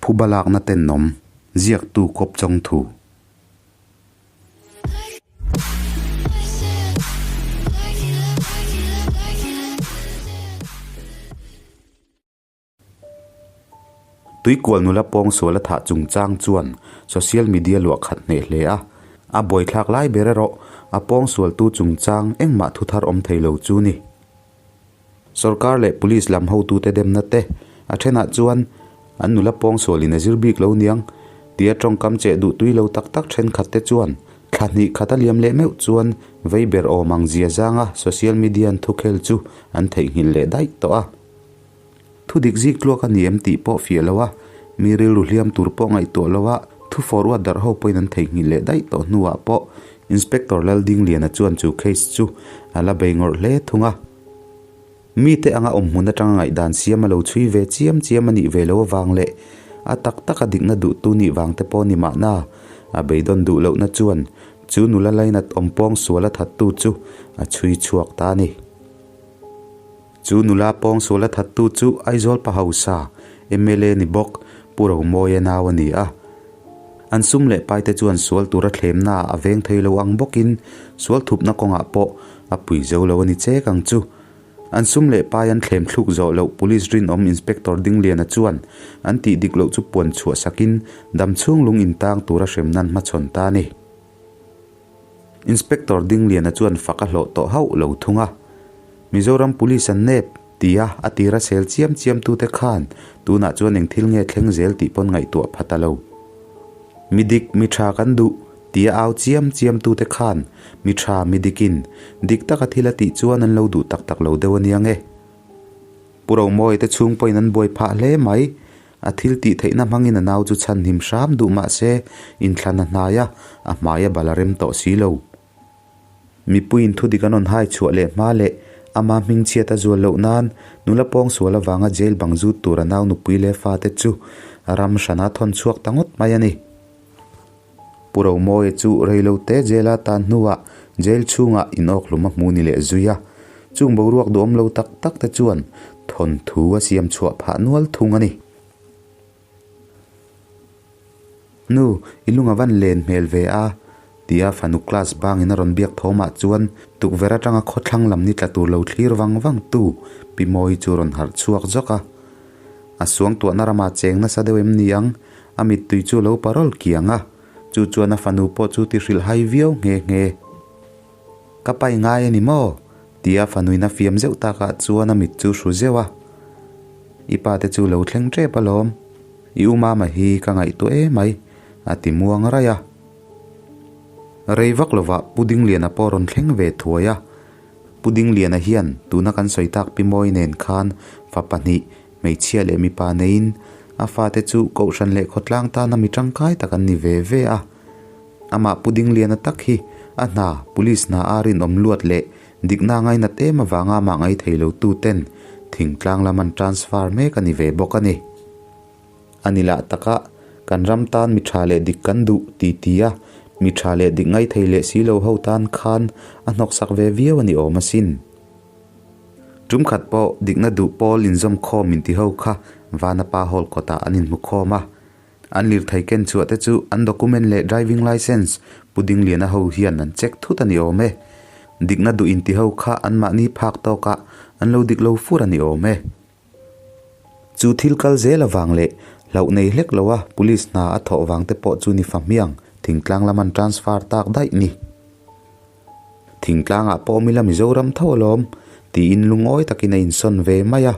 Phuba lakna tenawm, ziaktu kawp chawng thu. Tuikual nula pawng sual a thah chungchang chuan social media luah khat hneh hle a, a buaithlak lai ber erawh a pawng sualtu chungchang engmah thu thar awm thei lo chu ni. Sorkar leh police lam hotute demna te a thenah chuan an nula pawng sualin a zir bik lo niang tia tawngkam cheh duh tui lo tak tak thenkhat te chuan thla hnih khat a liam leh meuh chuan vei ber awm ang zia zanga social media an thukhel chu an theihnghilh leh daih tawh a. Thu dik zik tluak a ni em tih pawh fiah lo a, mi rilru hliam tur pawh ngaihtuah lo a, thu forward darh ho pawhin an theihnghilh leh daih tawh hnuah pawh Inspector Laldingliana chuan chu case chu a la bei ngawrh hle thung a. Mite anga awm hmun atanga ngaihdan siam a lo chhui ve chiam chiam a nih ve lo avang leh a tak taka dikna duhtu nih vang te pawh ni mahna a beidawn duh lohna chuan chu nula lainat awm pawng sual a thattu chu a chhui chhuak ta a ni. Chu nula pawng sual a thattu chu Aizawl pa hausa, mla ni bawk, Pu Romawia nau a ni a. An sum leh paite chuan sual tura thlemnaah a veng thei lo ang bawkin sual thupna kawngah pawh a pui zo lo a ni chek ang chu. An sum leh pai an thlem thluk zawh loh Police rinawm Inspector Dingliana chuan an tih dik loh chu puan chhuah sakin dam chhung lung intang tura hremnan hmachhawn ta a ni. Inspector Dingliana chuan fak a hlawh tawh hauh lo thung a, Mizoram Police an nep, tia a tira sel chiam chiam tute khan tunah chuan eng thil nge thleng zel tih pawn ngaihtuah pha ta lo. Mi dik, mi tha kan duh, tia au chiam chiam tute khan mi tha, mi dikin dik taka thil a tih chuan an lo duh tak tak lo deuh a nia nge. Pu Romawi te chhung pawhin an buai phah hle mai. A thil tih theihna hmangin a nau chu chhan hnim hram duh mah se, inthlan a hnai a, a hmai a bal a rem tawh si lo. Mipuiin thudik an rawn hai chhuah leh hma leh ama hmingchhiat a zual loh nan nula pawng sual avanga jail bang zut tur a nau nupui leh fate chu ram hrana thawn chhuak ta ngawt mai a ni. Pu Romawia chu reilote jail a tan hnuah jail chhungah inawkhlum a hmu ni leh zui a, chung boruak duhawm lo tak tak te chuan thawnthu a siam chhuah phah nual thung a ni. Nu, i lung a van len hmel ve a, tia fanu class bangin a rawn biak thawmah chuan tukverh atanga khawthlang lam ni tla tur lo thlir vang vang tu Pi Mawii chu rawn harh chhuak zawk a. A suangtuahna ramah cheng nasa deuh em ni ang? A mittui chu a lo parol kiang a, chu chuan a fanu pawh chu ti hrilh hai viau nghe nghe. Ka pai ngai a ni maw? Tia fanuin a fiam zeuh takah chuan a mit chu hru zeuh a. I pa te chu lo thleng tep alawm. I u mama hi ka ngaihtuah emai, a ti muang raih a. Rei vak lovah Pu Dingliana pawh rawn thleng ve thuai a. Pu Dingliana hian tuna kan sawi tak Pi Mawi nen khan fa pahnih, hmeichhia leh mipa neiin a fate chu Kohhran leh khawtlang tana mi tangkai tak an ni ve ve a. Amah Pu Dingliana tak hi a hna, Police hna a rinawm luat leh dikna ngainat em avanga amah ngai thei lo tu ten thingtlang lam an transfer mek a ni ve bawk a ni. A ni lah taka kan ram tan mi tha leh dik kan duh ti ti a, mi tha leh dik ngai thei leh si lo ho tan khan a hnawksak ve viau a ni awm asin. Tum khat pawh dikna duh pawl inzawm khawm inti ho kha Vanapa Hall kawtah an inhmu khawm a. An lirthei ken chhuah te chu an document leh driving licence Pu Dingliana ho hian an check thut a ni awm e. Dikna duh inti ho kha anmahni phak tawkah an lo dik lo fur a ni awm e. Chu thil kal zel avang leh hlauh nei hlek lo a police hna a thawh vang te pawh chu ni fa hmiang thingtlang lam an transfer tak daih ni. Thingtlang ah pawh mila Mizoram tho alawm tiin lungawi takin a insawn ve mai a.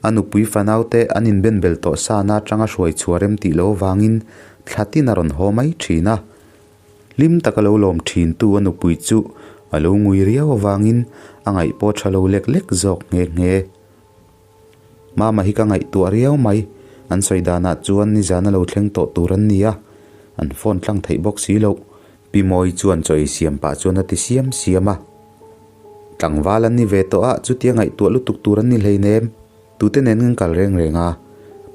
A nupui fanau te an inben bel tawh sa na atanga hruai chhuah rem tih lo avangin thla tin a rawn haw mai thin a. Hlim taka lo lawm thin tu a nupui chu a lo ngui riau avangin a ngaih pawh tha lo lek lek zawk nghe nghe. Mama hi ka ngaihtuah riau mai, an sawi danah chuan nizan a lo thleng tawh tur an ni a, an phone tlang theih bawk si loh. Pi Mawi chuan chaw ei siam pah chuan a ti siam siam a. Tlangval an ni ve tawh a, chutia ngaihtuah lutuk tur an ni hleinem, tute nen kan kal reng reng a,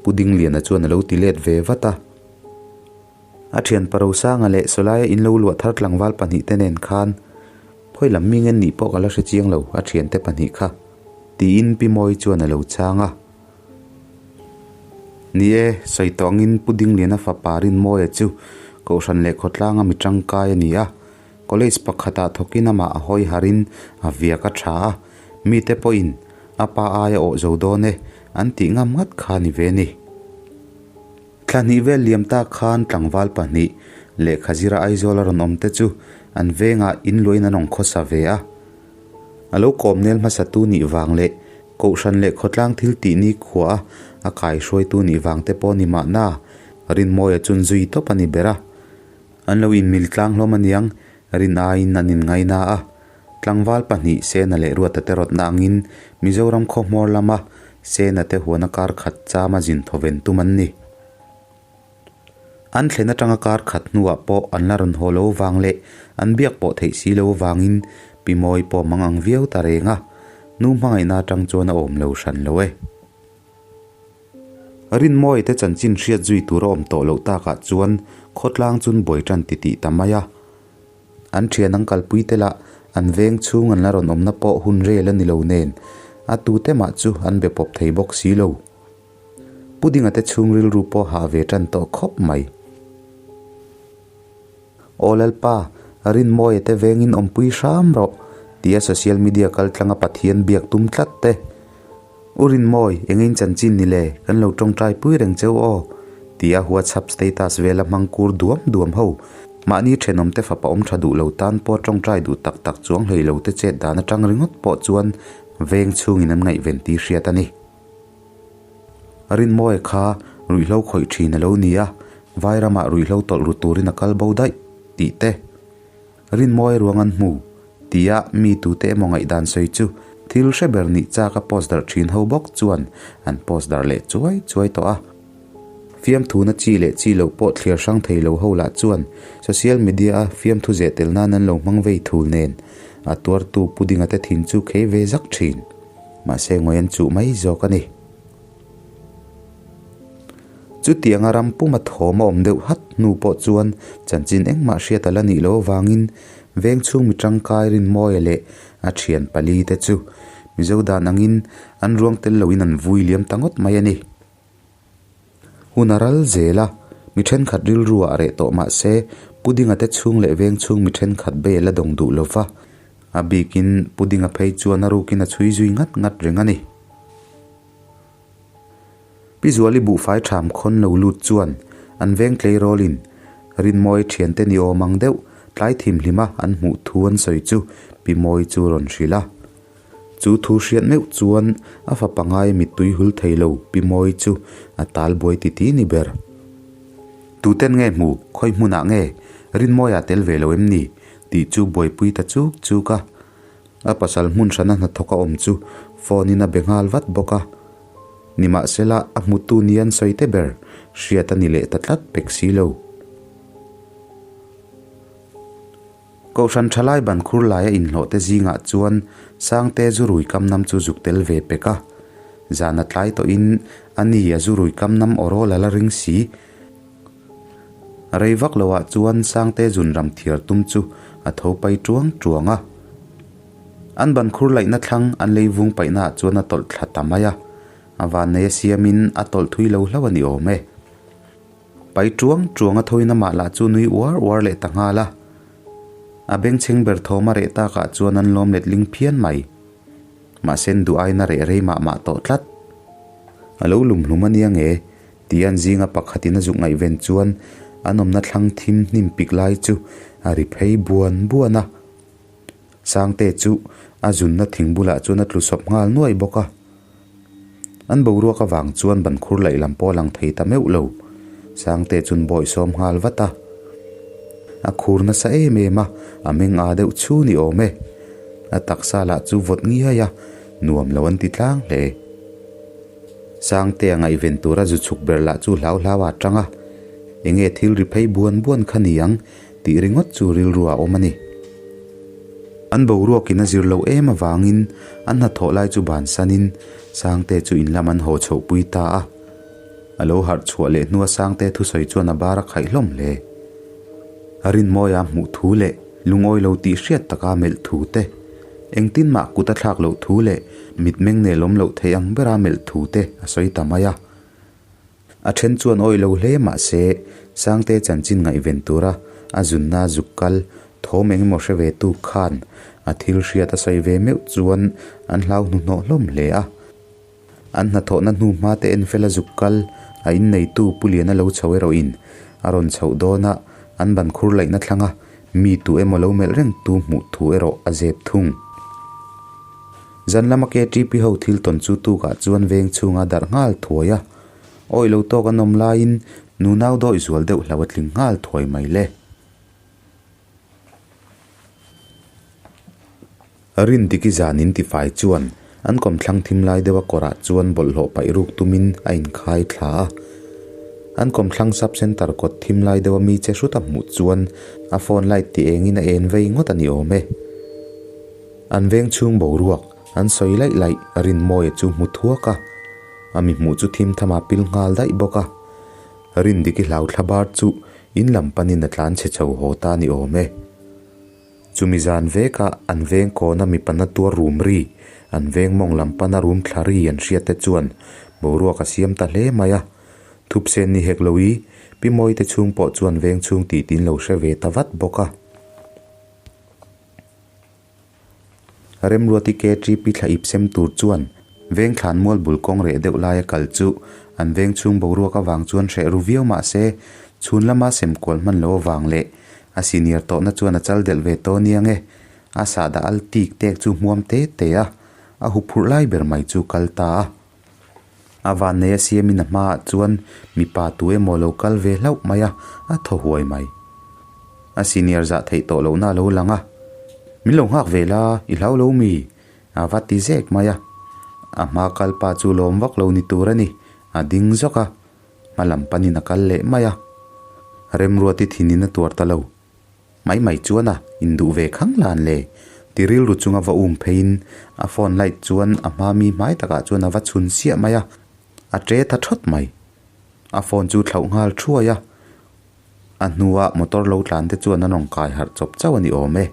Pu Dingliana chuan a lo ti let ve vat a. A thian Parosanga leh Sawlaia in lo luah thar tlangval pahnihte nen khan khawi lam mi nge nih pawh ka la hre chiang lo a thiante pahnih kha, tiin Pi Mawi chuan a lo chhang a. Ni e, sawi tawh angin Pu Dingliana fapa Rinmawia chu Kohhran leh khawtlanga mi tangkai a ni a. College pakhatah thawkin amah a hawi harin a viak a tha a, mite pawhin a pa aia awh zo dawn e an tih ngam ngat kha ni ve ni. Thla hnih vel liam tak khan tlangval pahnih lehkha zira Aizawl a rawn awm te chu an vengah inluain an awng khawsa ve a. A lo kawmnel hmasatu nih vang leh Kohhran leh khawtlang thil tih ni khua a a kaihruaitu nih vang te pawh ni mahna, Rinmawia chun zui tawp a ni ber a. An lo inmil tlang hlawm aniang, rin aiin an inngaina a. Tlangval pahnih Sena leh Ruata te rawtna angin Mizoram khaw hmawr lama Sena te huana kar khat chama zin thawven tum an ni. An thlen atanga kar khat hnuah pawh an la rawn haw lo vang leh an biak pawh theih si lo vangin Pi Mawi pawh mang ang viau ta reng a, nu hmangaihna atang chuan a awm lo hran lo e. Rinmawii te chanchin hriat zui tur a awm tawh loh takah chuan khawtlang chun buai tan titih ta mai a. An thian an kalpui te lah an veng chhung an la rawn awmna pawh hun rel a ni lo nen a tute mah chu an be pawp thei bawk si lo. Pu Dinga te chhung rilru pawh hah ve tan tawh khawp mai. Aw Lalpa, Rinmawia te vengin awmpui hram rawh, tia social media kaltlanga Pathian biak tum tlat te. U Rinmawi, eng in chanchin ni le, kan lo tawngtai pui reng cheu aw, tia WhatsApp status vela hmang kur duam duam ho. Mahni thenawm te fapa awm tha duh lo tan pawh tawngtai duh tak tak chuang hlei lo te chet dan atang ringawt pawh chuan veng chhungin an ngaihven tih hriat a ni. Rinmawia kha ruihhlo khawih thin a lo ni a, Vairamah ruihhlo tawlh ru turin a kal bo daih tih te, Rinmawia ruang an hmu tia mi tute emaw ngaihdan sawi chu thil hre ber nih chak a post darh thin ho bawk chuan an post darh leh chuai chuai tawh a. Fiamthuna chi leh chi loh pawh thliar hrang thei lo ho lah chuan social media a fiamthu zeh tel nan an lo hmang vei thul nen a tuartu Pudinga te thin chu khei ve zak thin. Mahse ngawi an chuh mai zawk a ni. Chutianga ram puma thawm a awm deuh hat hnu pawh chuan chanchin engmah hriat a la nih loh avangin veng chhung mi tangkai Rinmawia leh a thian pali te chu Mizo dan angin an ruang tel loin an vui liam ta ngawt mai a ni. Hun a ral zel a, mi thenkhat rilru ah reh tawh mah se Pudinga te chhung leh veng chhung mi thenkhat bel a dawng duh lo va, a bikin Pudinga phei chuan a rukin a chhui zui ngat ngat reng a ni. Pi Zuali buhfai tham khawn lo lut chuan an veng tleirawlin Rinmawi thiante ni awm ang deuh tlai thimhlima an hmuh thu an sawi chu Pi Mawi chu rawn hrilh a. Chu thu hriat meuh chuan a fapa ngai mittui hul thei lo Pi Mawi chu a tal buai ti ti ni ber. Tuten nge hmu, khawi hmunah nge Rinmawia tel ve lo em ni? tih chu buaipui ta chuk chuk a. A pasal hmun hrana hnathawk a awm chu phone in a be nghal vat bawk a. Nimahsela a hmutu ni an sawi te ber hriat a ni leh ta tlat pek si lo. Kohhran thalai ban khur laia inhlawhte zingah chuan Sangte zu rui kam nam chu zuk tel ve pek a. Zan a tlai tawhin a ni a zu rui kam nam awrawl a la ring si. Rei vak loah chuan Sangte zun ram thiar tum chu a tho pai tuang tuang a. An ban khur laihna thlang an lei vung paihnaah chuan a tawlh thla ta mai a. A vannei a siamin a tawlh thui lo hlauh a ni awm e. Pai tuang tuang a thoin amah lah chu nui uar uar leh ta nghal a. A bengchheng ber thawm a reh takah chuan an lawm let ling phian mai. Mahse an duh aiin a reh rei mah mah tawh tlat. A lo lum hlum a nia nge? Tih an zinga pakhatin a zuk ngaihven chuan an awmna thlang thim hnim pik lai chu a ri phei buan buan a. Sangte chu a zunna thing bulah chuan a tlu sawp nghal nuai bawk a. An boruak avang chuan ban khur laih lam pawh a lang thei ta meuh lo. Sangte chuan bawi sawm nghal vat a. A khur nasa em em a, a meng a deuh chhu ni awm e. A taksa lah chu vawt ngiai a, nuam lo an ti tlang hle. Sangte a ngaihven tura zu chhuk ber lah chu hlau hlau a tang a. Enge thil ri phei buan buan kha ni ang tih ringawt chu rilru a awm a ni. An boruakin a zir loh em avangin an hnathawh lai chu bansanin Sangte chu in lam an haw chhohpui ta a. A lo harh chhuah leh hnua Sangte thusawi chuan a bar a khaih hlawm hle. A rinmawia hmuh thu leh lungawi lo tih hriat taka melh thu te, engtin mah kut a thlak loh thu leh mitmeng nelawm loh theih ang bera melh thu te a sawi ta mai a. A then chuan awih lo hle mah se, Sangte chanchin ngaihven tura a zunna zuk kal thawm eng emaw hre ve tu khan a thil hriat a sawi ve meuh chuan an hlau hnuhnawh hlawm hle a. An hnathawhna hnu hma te en fel a zuk kal a inneitu Pu Liana lo chho erawhin a rawn chhoh dawn a, an ban khur laihna thlang a, mi tu emaw lo melh reng tu hmuh thu erawh a zep thung. Zan lama KTP ho thil tawn chu tukah chuan veng chhunga darh nghal thuai a, awih lo tawk an awm laiin nunau dawi zual deuh hlo a tling nghal thuai mai le. Rindiki zan in tifai chuan an kawmthlang thim lai deuha kawrah chuan bawlhhlawh paih ruk tumin a inkhai thla a. An kawmthlang sub centre kawt thim lai deuha mi che hrut a hmuh chuan a phone light ti engin a en vei ngawt a ni awm e. An veng chhung boruak an sawi laih laih Rinmawia chu hmu thuak a, a mi hmuh chu thim thama pil nghal daih bawk a. Rindiki hlau thla bar chu in lam panin a tlan chhe chho haw ta ni awm e. Chumi zan vekah an veng kawna mipa na tuar rum ri, an veng mawng lam pana rum thla ri an hriat te chuan boruak a siam ta hle mai a. Thupsen ni hek lo i, Pi Mawite chhung pawh chuan veng chhung tih tin lo hre ve ta vat bawk a. Remruati KTP thla ip sem tur chuan veng thlan mual bul kawng reh deuh laia kal chu an veng chhung boruak avang chuan hreh ru viau mah se chhun lama sem kual hman lo avang leh a senior tawhna chuan a chal delh ve tawh nia nge a sahdah al tik tek chu hmuam te te a, a huphurh lai ber mai chu kal ta a. A vannei a siamin a hmaah chuan mipa tu emaw lo kal ve hlauh mai a, a thaw huai mai. A senior zah theih tawh lohna a lo lang a, Min lo nghak ve la, i hlau lo mi? A va ti zek mai a. A hma kal pa chu lawm vak lo ni tur a ni, a ding zawk a, hma lam panin a kal leh mai a. Remruati thinin a tuar ta lo. Mai mai chuan a induh ve khang lan le? Ti rilru chunga va um pheiin a phone light chuan a hma mi hmai takah chuan a va chhun siah mai a, a ṭe ta ṭhawt mai. A phone chu thlauh nghal thuai a, a hnua motor lo tlan te chuan an rawn kai harh chawp chauh a ni awm e.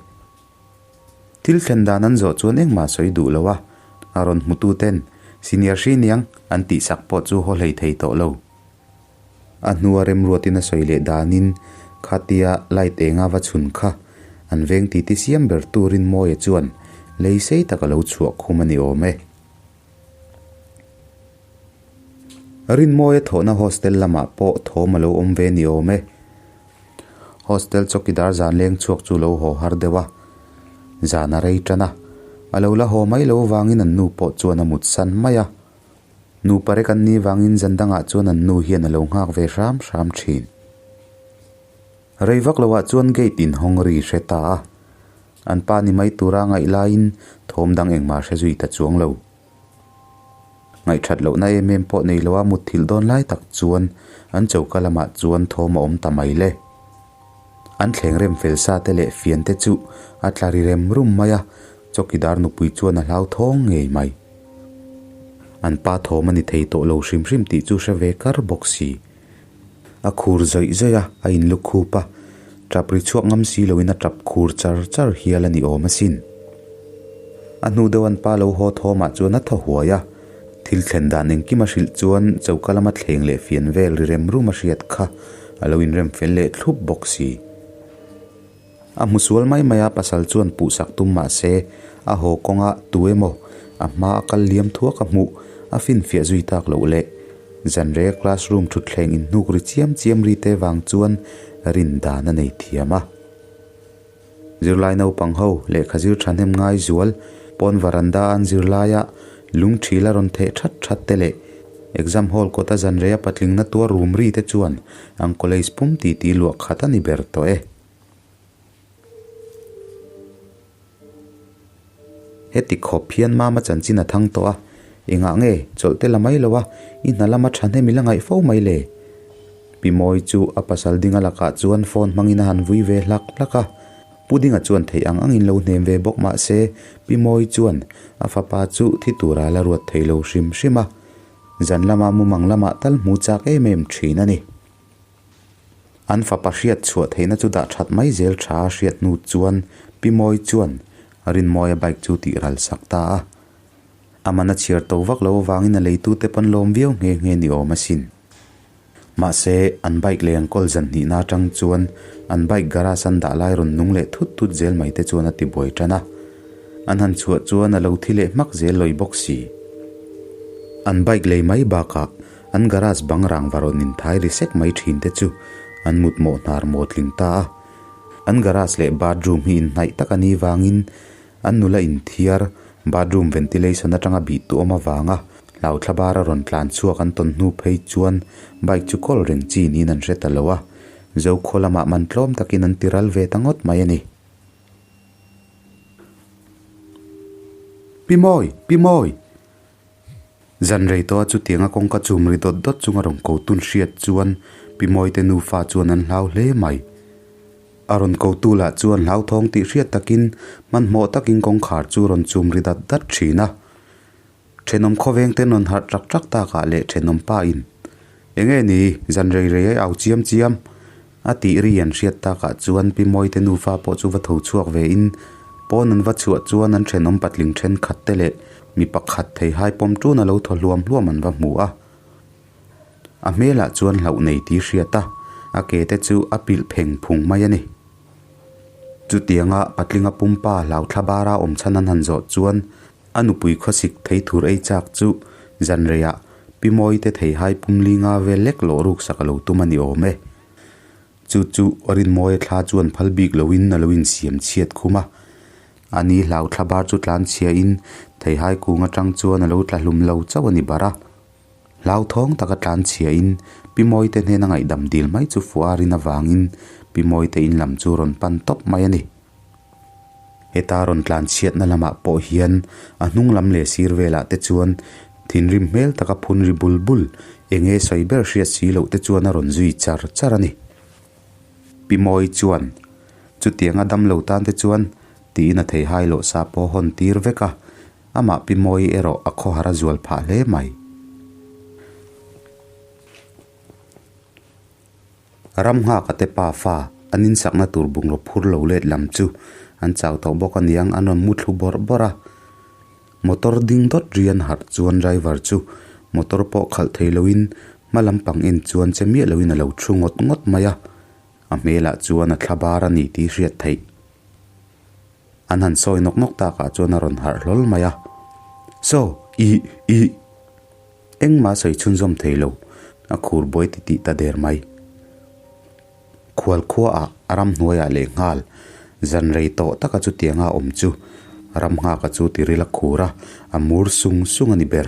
Thil thlen dan an zawh chuan engmah sawi duh lo a, a rawn hmutu ten senior hri niang an tihsak pawh chu haw hlei thei tawh lo. A hnua remruatin a sawi leh danin khatia light enga va chhun kha an veng titi siam ber turin Mawia chuan lei sei tak a lo chhuah khum a ni awm e. Rinmawia thawhna hostel lamah pawh thawm a lo awm ve ni awm e. Hostel chawkidar zan leng chhuak chu lo haw har deuh a, zan a rei tan a, a lo la haw mai lo avangin an nu pawh chuan a mut san mai a. Nupa rek an nih vangin zan dangah chuan an nu hian a lo nghak ve hram hram thin. Rei vak loah chuan gate inhawng ri hre ta a, an pa ni mai tura ngaih laiin thawm dang engmah hre zui ta chuang lo. Ngaihthat lohna em em pawh nei loa mutthilh dawn lai tak chuan an choka lamah chuan thawm a awm ta mai le. An thleng rem fel sa te leh fian te chu a tla ri rem rum mai a, chawkidar nupui chuan a hlauthawng ngei mai. An pa thawm a ni thei tawh lo hrim hrim tih chu hre ve kar bawk si. A khur zawih zawih a, a inlu khup a, tap ri chhuak ngam si loin a tap khur char char hial a ni awm asin. A hnu deuh an pa lo haw thawmah chuan a thaw huai a, thil thlen dan engkim a hrilh chuan choka lama thleng leh fian vel ri rem rum a hriat kha a lo inrem fel leh thlup bawk si. A hmu sual mai mai a, pasal chuan puhsak tum mah se, a haw kawnga tu emaw a hma a kal liam thuak a hmuh a finfiah zui tak loh leh zanre classroom thutthleng inhnuk ri chiam chiam ri te vang chuan rin dan a nei thiam a. Zirlai naupang ho lehkha zir thahnem ngai zual pawn varanda an zirlaia lung thil a rawn theh that that te leh exam hall kawta zanreia patlingna tuar rum ri te chuan ang college pum titi luah khat a ni ber tawh e. Heti khawp hian mama chanchin a thang tawh a, engah nge chawlh te la mai lo a, i hna lama thahnem i la ngaih fo mai le? Pi Mawi chu a pasal dinga lakah chuan phone hmangin a han vui ve hlak hlak a, Pu Dinga chuan theih ang angin lo hnem ve bawk mah se Pi Mawi chuan a fapa chu thi tura la ruat thei lo hrim hrim a, zan lama mumang lamah tal hmu chak em em thin a ni. An fapa hriat chhuah theihna chu dah that mai zel tha a hriat hnu chuan Pi Mawi chuan Rinmawia bike chu tih ral sak ta a. A man a chhiar to vak lo avangin a leitute pawn lawm viau nghe nghe ni awm asin. Mahse, an bike lei an kawl zan hnihna atang chuan an bike garage an dah lai rawn nung leh thut thut zel mai te chuan a ti buai tan a. An han chhuah chuan a lo thi leh hmak zel lawi bawk si. An bike lei mai bakah an garage bang rang va rawn inthai ri sek mai thin te chu an mutmawh hnar maw tling ta a. An garage leh bathroom hi inhnaih tak a nih vangin An nula inthiar, bathroom ventilation atanga bih tu awm avanga hlauthla bara rawn tlan chhuak an tawn hnu phei chuan bike chu kawl reng chi niin an hre ta lo a, Zokhaw lamah man tlawm takin an ti ral ve ta ngawt mai a ni. Pi Mawi! Pi Mawi! Zan rei tawha chutianga kawngka chum ri dawt dawt chunga rawn ko tun hriat chuan Pi Mawite nufa chuan an hlau hle mai. A rawn kotu lah chuan hlauthawng tih hriat takin hmanhmawh takin kawngkhar chu rawn chum ri dat dat thin a. Thenawm khawveng ten rawn harh trak trak takah leh thenawm pa in, Enge ni, zan rei rei ai au chiam chiam? A tih ri an hriat takah chuan Pi Mawite nufa pawh chu va tho chhuak ve in, pawn an va chhuah chuan an thenawm patling thenkhat te leh mi pakhat theihai pawm tun a lo thaw hluam hluam an va hmu a. A hmelah chuan hlauh nei tih hriat a, a ke te chu a pilh pheng phung mai a ni. Chutianga patlinga pumpa hlauthla bara awm chhan an han zawh chuan a nupui khawsik thei thur ei chak chu zanreiah Pi Mawite theihai pumlinga vel lek lawh ruk sak a lo tum a ni awm e. Chu chu Rinmawia thla chuan phal bik loin a lo insiam chhiat khum a. A ni hlau thla bar chu tlan chhiain theihai kung atang chuan a lo tla hlum lo chauh a ni bar a. Hlauthawng taka tlan chhiain Pi Mawite hnena ngaihdam dil mai chu fuarin avangin Pi Mawite in lam chu rawn pan tawp mai a ni. Heta rawn tlan chhiatna lamah pawh hian a hnung lam leh sir velah te chuan thinrim hmel taka phun ri bul bul eng nge sawi ber hriat si loh te chuan a rawn zui char char a ni. Pi Mawi chuan, Chutianga damlo tan te chuan tiin a theihai loh sa pawh hawn tir vek a, amah Pi Mawi erawh a khawhar a zual phah hle mai. Ram nghaka te pa fa an insakna tur bungraw phur lo let lam chu an chau tawh bawk aniang an rawn mu thlu bawrh bawrh a. Motor ding dawt ri an harh chuan driver chu motor pawh khalh thei loin hma lampang en chuan che miah loin a lo thu ngawt ngawt mai a. A hmelah chuan a thla bar a ni tih hriat theih. An han sawi nawk nawk takah chuan a rawn harh hlawl mai a. Saw, ih, ih. Engmah sawi chhunzawm thei lo, a khur buai ti tih ta der mai. Khual khuaah a ramhnuaiah leh nghal, zan rei tawh taka chutianga awm chu ram nghaka chu tiril a khur a, a mur sung sung a ni ber.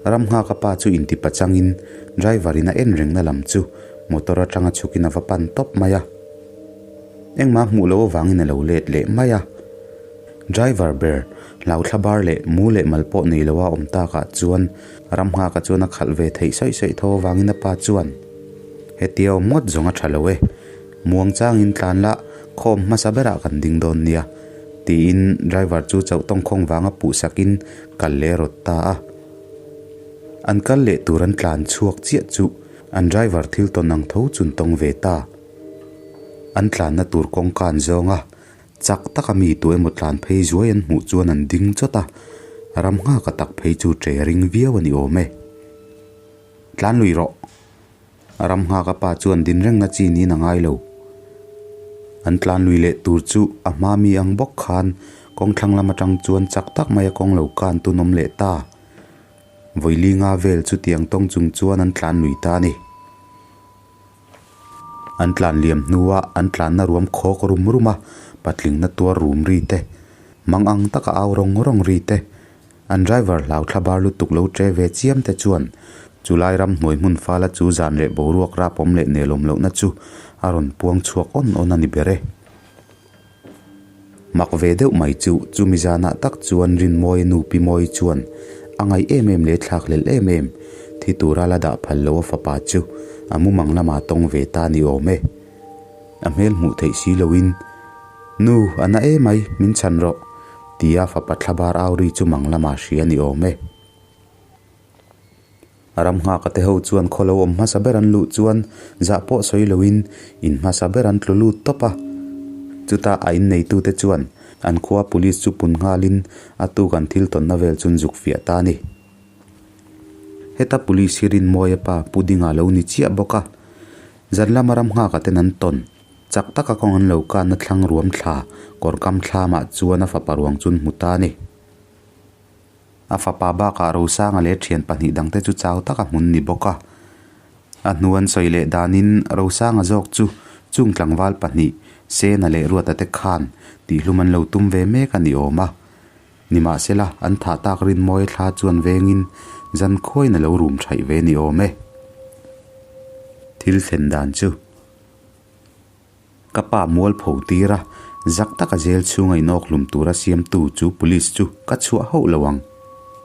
Ram nghaka pa chu inti pachangin driver in a en rengna lam chu motor atanga chhukin a va pan tawp mai a. Engmah hmuh loh avangin a lo let leh mai a. Driver ber hlauthla bar leh mu leh mal pawh nei loa awm takah chuan ram nghaka chuan a khalh ve theih saih saih tho avangin a pa chuan, Hetia awm ngawt zawng a tha lo e, muang changin tlan la khawm hmasa berah kan ding dawn nia, tiin driver chu chauh tawngkhawng vanga puh sakin kal leh rawt ta a. An kal leh tur an tlan chhuak chiah chu an driver thil tawn ang tho chun tawng ve ta. An tlanna tur kawngka an zawng a. Chak taka mi tu emaw tlan phei zuai an hmuh chuan an ding chawt a, ram nghaka tak phei chu ṭe ring viau a ni awm e. Tlan lui rawh. Ram nghaka pa chuan din rengna chi niin a ngai lo. An tlan lui leh tur chu a hma mi ang bawk khan kawng thlang lam atang chuan chak tak maia kawng lo kan tun awm leh ta. Vawilinga vel chutiang tawng chung chuan an tlan lui ta a ni. An tlan liam hnua an tlanna ruam khawk rum rum a, patlingna tuar rum ri te, mang ang taka au rawng rawng ri te, an driver hlau thla bar lutuk lo che ve chiam te chuan chulai ram hnuai hmun fala chu zan leh boruak rapawm leh nelawm lohna chu a rawn puang chhuak awn awn a ni ber e. Mak ve deuh mai chu chumi zanah tak chuan Rinmawia nu Pi Mawi chuan a ngaih em em leh thlak hlelh em em thi tura la dah phal lo a fapa chu a mumang lamah tawng ve ta ni awm e. A hmel hmuh theih si loin, Nu, a na emai, min chhan rawh, tia fapa thlabar au ri chu mang lamah hria ni awm e. Ram nghaka te ho chuan khaw lo awm hmasa ber an luh chuan zah pawh sawi loin in hmasa ber an tlu lut tawp a. Chutah a inneitute chuan an khua police chu pun nghalin a tuk an thil tawnna vel chun zuk fiah ta a ni. Heta police hi Rinmawia pa Pu Dinga lo ni chiah bawk a. Zan lama ram nghaka ten an tawn. Chak taka kawng an lo kanna thlang ruam thla kawr kam thlamah chuan a fapa ruang chu an hmu ta a ni. A fapa bakah Rosanga leh thian pahnih dangte chu chau taka hmun ni bawk a. A hnu an sawi leh danin Rosanga zawk chu chung tlangval pahnih Sena leh Ruata te khan tihhlum an lo tum ve mek a ni awm a. Nimahsela, an thah tak Rinmawia thla chuan vengin zan khuain a lo rum thaih ve ni awm e. Thil thlen dan chu. Ka pa mualpho tir a, zak taka jail chhunga inawkhlum tura siamtu chu police chu ka chhuah hauh lo ang,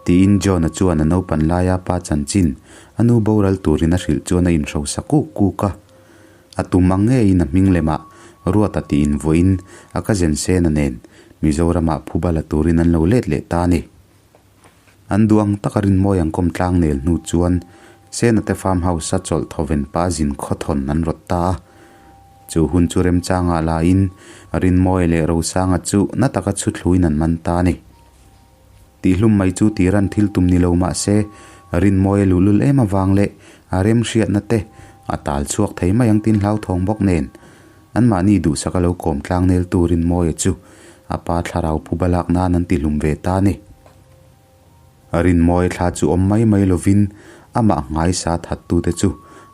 tiin John-a chuan a naupan laia pa chanchin a nu boral turin a hrilh chuan a inhrosa kuk kuk a. A tum ang ngeiin a hming lemah Ruata tih invuahin a cousin Sena nen Mizoramah phuba la turin an lo let leh ta a ni. An duh ang taka rinmawi an kawm tlang nel hnu chuan Sena te farm house a chawlh thawven pa zin khawthawn an rawt ta a. Chu hun chu remchangah lain Rinmawia leh Rosanga chu na taka chhu thluin an man ta a ni. Tihlum mai chu tiran thil tum ni lo mah se Rinmawia luhlul em avang leh a remhriatna te a tal chhuak thei mai ang tin hlauthawng bawk nen Anmahni duhsaka lo kawm tlang neltu Rinmawia chu a pa thlarau phuba lak nan an tihlum ve ta a ni. Rinmawia thla chu awm mai mai lovin amah nghaisa thattute chu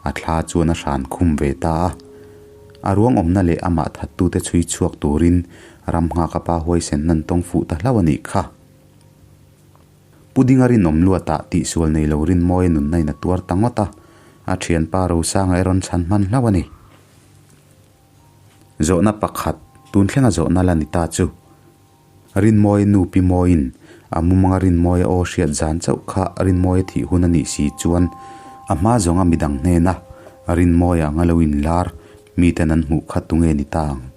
a thla chuan a hran khum ve ta a. A ruang awmna leh amah thattute chhui chhuak turin ram nghaka pa huaisen nan tawng fuh ta hlauh a nih kha. Pu Dinga rinawm luatah tihsual nei lo Rinmawia nunna in a tuar ta ngawt a, a thianpa Rosanga erawh chhan hman hlauh a ni. Zawhna pakhat, tun thlenga zawhna la ni ta chu. Rinmawia nu Pi Mawiin a mumanga Rinmawia aw hriat zan chauh kha Rinmawia thih hun a nih si chuan a hma zawnga midang hnena Rinmawia anga lo inlar miten an hmuh kha tunge ni ta ang?